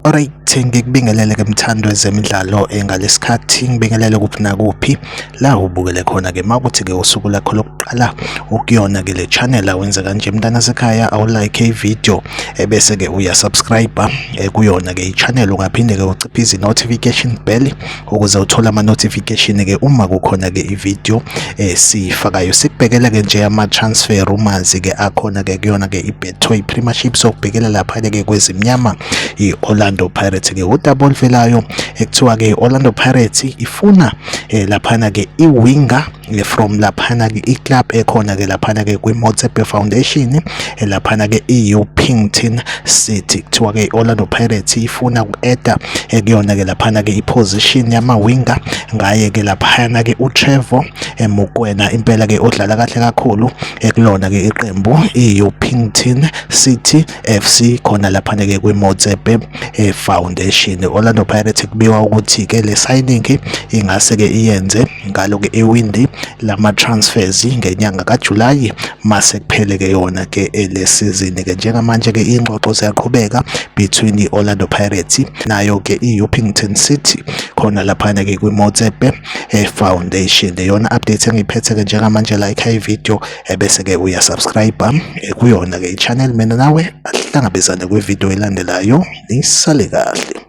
Alright, ngikubingelele ke mthando wezemidlalo ngalesikhathi ngibingelele kuphi nakuphi la ubukele khona ke makuthi ke usuku lakho lokuqala ukuyona ke le channel awenze kanje mntana sekhaya awulike i-video ebese ke uyasubscribe kuyona ke i-channel ungaphinde ke uciphize i-notification bell ukuze uthole ama-notification ke uma kukhona ke i-video esiyifakayo. Sikubhekele ke nje ama-transfer rumors ke akhona ke kuyona ke i-Betway Premiership, sokubhekela lapha ke kwezimnyama i-Orlando Pirates ke udaba oluvelayo ekuthiwa ke i-Orlando Pirates ifuna laphana ke i-winger from laphana ke i-club ekhona ke laphana ke kwi-Motsepe Foundation, laphana ke i-Upington City. Kuthiwa ke i-Orlando Pirates ifuna uku-adda kuyona ke laphana ke i-position yama-winger ngaye ke laphana ke uTrevor Mokoena, impela ke odlala kahle kakhulu kulona ke iqembu i-Upington City FC khona laphana ke kwi-Motsepe Foundation. Orlando Pirates kubikwa ukuthi ke le signing ingase ke iyenze ngalo ke iwindi lama transfers ngenyanga kaJulayi mase kuphele ke yona ke le season ke. Njengamanje ke ingxoxo ziyaqhubeka between i-Orlando Pirates nayo ke i-Upington City khona laphana ke kwi-Motsepe Foundation. Iyona update engiyiphethe ke njengamanje. Like i-video ebese ke uyasubscribe kuyona ke i-channel. Mina nawe ahlangabezane kwi-video elandelayo, nisale kahle.